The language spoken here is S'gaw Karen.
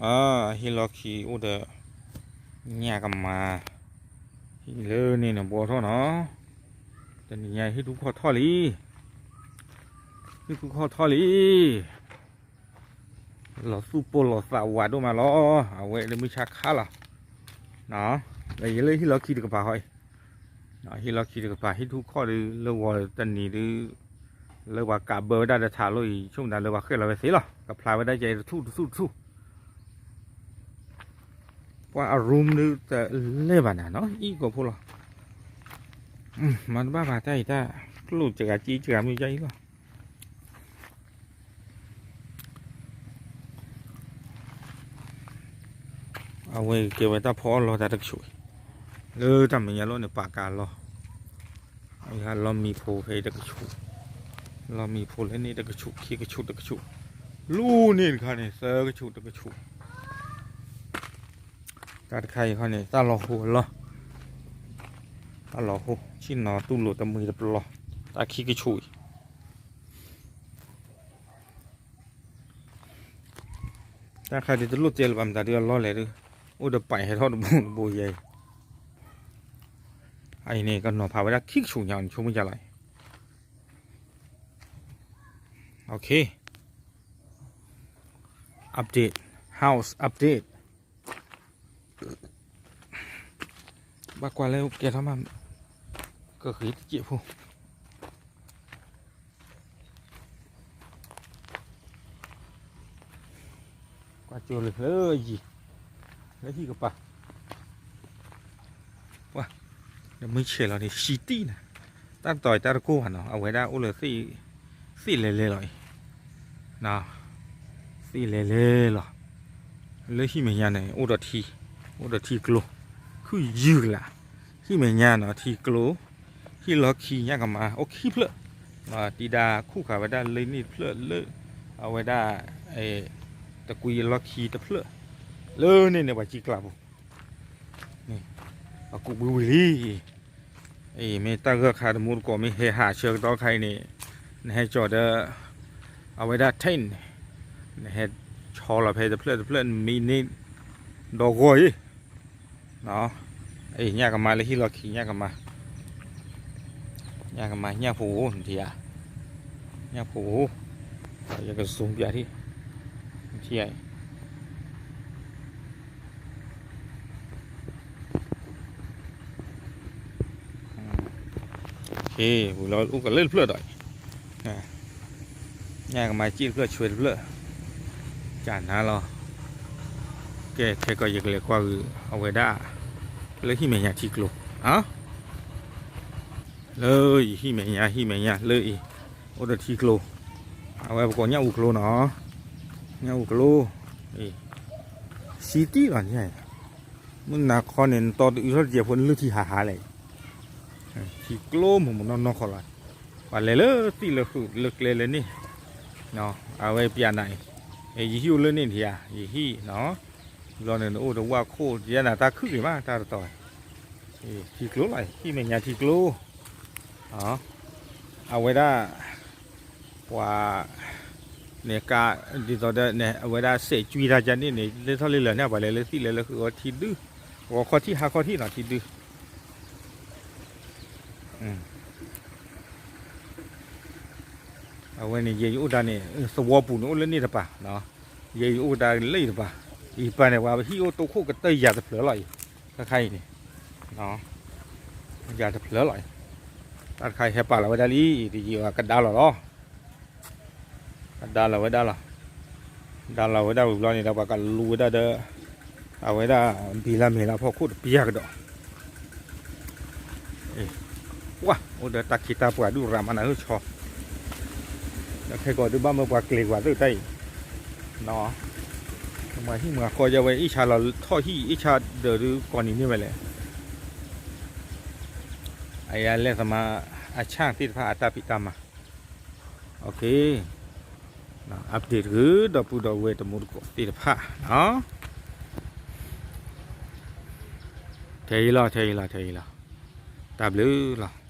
အဟံၣ်လီၢ်ခံအိၣ်ဒီး ညၣ်ကမၤ ဟံၣ်လၢန့ၣ်န့ၣ်ဘှီထီၣ်နီၤ, တနံၤညါဟံၣ်ထူၣ်ခီၣ်ထီၣ်လံ, ဟံၣ်ထူၣ်ခီၣ်ထီၣ်လံ, လီၤသူၣ်ပိၢ်လီၤသးဝးဒိၣ်မးလီၤ, အဝဲလၢမုၢ်ဆါခါလီၤ, ဒီးယလၢဟံၣ်လီၢ်ခံတကပၤဃီအံၤ, ဟံၣ်လီၢ်ခံတကပၤ ဟံၣ်ထူၣ်ခီၣ်ဒီး လၢဂီၤတနံၤဒုး လၢပှၤကးဘၢဝဲဒၣ်ဒီးထးလိၣ်အံၤ ဆိကမိၣ်သးလၢပှၤဃဲၣ်လီၤဝဲသ့လီၤ, ကဖျါဝဲဒၣ်ကဲတထူၣ်တထူၣ်တထူၣ် ပှၤအ room ဒုးတလဲၢ်ဘၣ်နၤနီၤ အံၤကိးဖိလီၤ, မၤတဘၣ်ဘၣ်တၢ်အံၤတၢ် ကျိၣ်စှၤကံစှၤမ့ၢ်ယါအံၤလီၤ. အဝဲကဲဝဲတၢ်ဖီအီၣ်လီတၢ်တကဆူးအံၤ, လၢတၢ်မဲာ်ညါလီၤန့ၣ် ပာ်ကါလီၤ, လီၢ်မံဖိဖဲအံၤတကဆူး, လီၢ်မံဖိလၢန့ၣ်တကဆူး ခံကဆူးတကဆူး, လူၤန့ၣ်တခါန့ၣ် သၢကဆူးတကဆူး, တၢ်တခါအံၤခီန့ၣ် တၢ်လီၤဟိအလီၢ်, တၢ်လီၤဟိ ဆ့ၣ်နီၤတူၢ်လိာ်တမှံၤတပျီၤ, တၢ်ခံကဆူးအံၤ တၢ်ခါဒုးတလိၣ်တဲလၢၤဘၣ်မတၤဒုးအလီၢ်လဲၣ်ဒုး, အိၣ်ဒီးပာ်ဟဲထီၣ်တဘိတဘိယဲအံၤ, အအံၤန့ၣ် ကနီၤဖးဝဲဒၣ်ခံကဆူးညါန့ၣ် ဆိကမိၣ်ယါလီၤအံၤ, okay, update, house update, ဘၣ်ကွၢ်လၢကဲထီၣ်မး, ကဂ့ၤတစဲးဖိ ကွၢ်ကၠိလၢယံၤ လၢဟံၣ်ကပၤ, ပှၤ နမ့ၢ်ဆဲးလီၤန့ၣ် စံတံၢ်နၤ, တၢ်တတီၤအံၤတၢ်တကိၢ်ဘၣ်နီၤ အဝဲဒၣ်အိၣ်လၢ သ့ၣ်လဲၤလဲၤလီၤအံၤ, သ့ၣ်လဲၤလဲၤလီၤ, လၢဟံၣ်မဲာ်ညါန့ၣ် အိၣ်ဒီးထံ, အိၣ်ဒီးထံကျိ, ခုၣ်ယုၢ်ကလး, ဟံၣ်မဲာ်ညါနီၤ ထံကျိ, ဟံၣ်လီၢ်ခံညၣ်ကမၤ အိၣ်ခံဖျၢၣ်, တံၤဒါခူၣ်ဃာ်ဝဲဒၣ်လၢန့ၣ်တဖျၢၣ်လၢ, အဝဲဒၣ် တကွံအလီၢ်ခံတဖျၢၣ်, လၢန့ၣ်န့ၣ် ပှၤကံကျးပူၤ, အကူးဝံၤဝံၤလံ, အံၤမ့ၢ်တၢ်ဂၢၢ်ခါတမူတကိးမ့ၢ်ဟဲဟးဆၢကတီၢ်ခါအံၤန့ၣ်, နဟဲကၠီၤဒီး အဝဲဒၣ် tent န့ၣ်, နဟဲဆီလီၤဖဲတဖျၢၣ်တဖျၢၣ်မံန့ၢ်ဒီဂီၢ်အံၤ, အံၤညၣ်ကမၤလၢဟံၣ်လီၢ်ခံညၣ်ကမၤ, ညၣ်ကမၤညၣ်ဖိဧိၤ နထံၣ်ဧါ, ညၣ်ဖိဧိၤ, ယက zoom ပျးထံၣ်, နထံၣ်ဧါ ဝံၤလီၤအိၣ်ကလၢတဖျၢၣ်ဒီး, ညၣ်ကမၤစ့ၣ်တဖျၢၣ်ဆွဲတဖျၢၣ်, ကနၤလီၤ, ကဲခဲကီးယကလဲၤကွၢ်ဂုာ် အဝဲဒၣ် လၢဟံၣ်မဲာ်ညါထံကျိ, လၢယဟံၣ်မဲာ်ညါ ဟံၣ်မဲာ်ညါလၢအံၤ, အိၣ်ဒီးထံကျိ, အဝဲပကိးညၣ်အူကျိနီၤ, ညၣ်အူကျိ, စံတံၢ်လီၤညါအံၤ, မုၢ်နၤခီန့ၣ် နတီတအုးထီၣ်တစဲးဖိ နလုၢ်ထံဟးဟးလဲၣ်, ထံကျိမုၢ်မုၢ်နီၢ်နီၢ်ခီလီၤ, ပှၤလဲၤလၢသ့ၣ်လၢဃုာ်လၢကျဲလၢန့ၣ်, အဝဲပျးနၤအံၤ, ယဟံၣ်အိၣ်လၢန့ၣ်ထံဧါ, ယဟံၣ်နီၤ, ဘျီန့ၣ်နအိၣ်ဒီးဝၣ်ခိၣ် ယဲနၤတၢ်ခုၣ်က့ၤမး တၢ်တတီၤ, ထံကျိလီၤ, ဟံၣ်မဲာ်ညါထံကျိ, အဝဲဒၣ် ပှၤ န့ၣ်ကါ ဒ်သိးဒီးန့ၣ် အဝဲဒၣ်စဲးကွံတၢ်ကန့ၣ်န့ၣ် လၢထီၣ်လံလၢာ်န့ၣ် ပှၤလဲၤလၢသ့ၣ်လဲၤလၢဃုာ်အီၤထံဒု, ဂီၤခီထံၣ်ဟါခီထံၣ်နီၤထံဒု, အဝဲန့ၣ် ယဲယအိၣ်တၢ်န့ၣ် သဝီပူၤန့ၣ် အိၣ်လၢန့ၣ်တပၤ, ယဲယအိၣ်တၢ်လၢယတပၤ, ယပၤန့ၣ် ပှၤဟံၣ်အိၣ်တိခိၣ်ကတၢၢ်ယၤတဖျၢၣ်လီၤအံၤ, တခါအံၤန့ၣ် ယၤတဖျၢၣ်လီၤအံၤ, တၢ်တခါအံၤဟဲပာ်လီၤဝဲဒၣ်လံ, တယံာ်ဘၣ်ကဒါလီၤလီၤ, ကဒါလီၤဝဲဒၣ်လီၤ, ဒါလီၤဝဲဒၣ်ဝံၤဘျီန့ၣ်ဒီး ပှၤကလူဝဲဒၣ်ဒီး အဝဲဒၣ် ဘံလၢမ့ၤလၢဖီခိၣ်တပျၢ်ကဒီး ပှၤအိၣ်ဒီးတၢ်ခ့တၢ်ပှၤဒုၣ်ရၣ်မၤနၢ်ဟၢၣ်ဆီ, ဒီးခဲကီးဒုးဘၣ်မၢပှၤကျဲၤကွၢ်သ့ၣ်တၢ်အံၤ, မၤဟံၣ်မၤဃီယဝဲ အ့ၣ်ဆါလီၤထီၣ်ဟံၣ် အ့ၣ်ဆါဒၢးဒုးကိးနံၤန့ၢ်ဝဲလဲၣ်, အယၤလဲၤသမါ အဆၣ်သ့ၣ်တဖၣ်အတၢ်ဖံးတၢ်မၤ, okay, update တဂ့ၤ ဒီပုၢ်ဒီဝဲၢ်တံၤသကိးသ့ၣ်တဖၣ်, ထဲအံၤလီၤ ထဲအံၤလီၤ ထဲအံၤလီၤ, တၢ်ဘျုးလီၤ.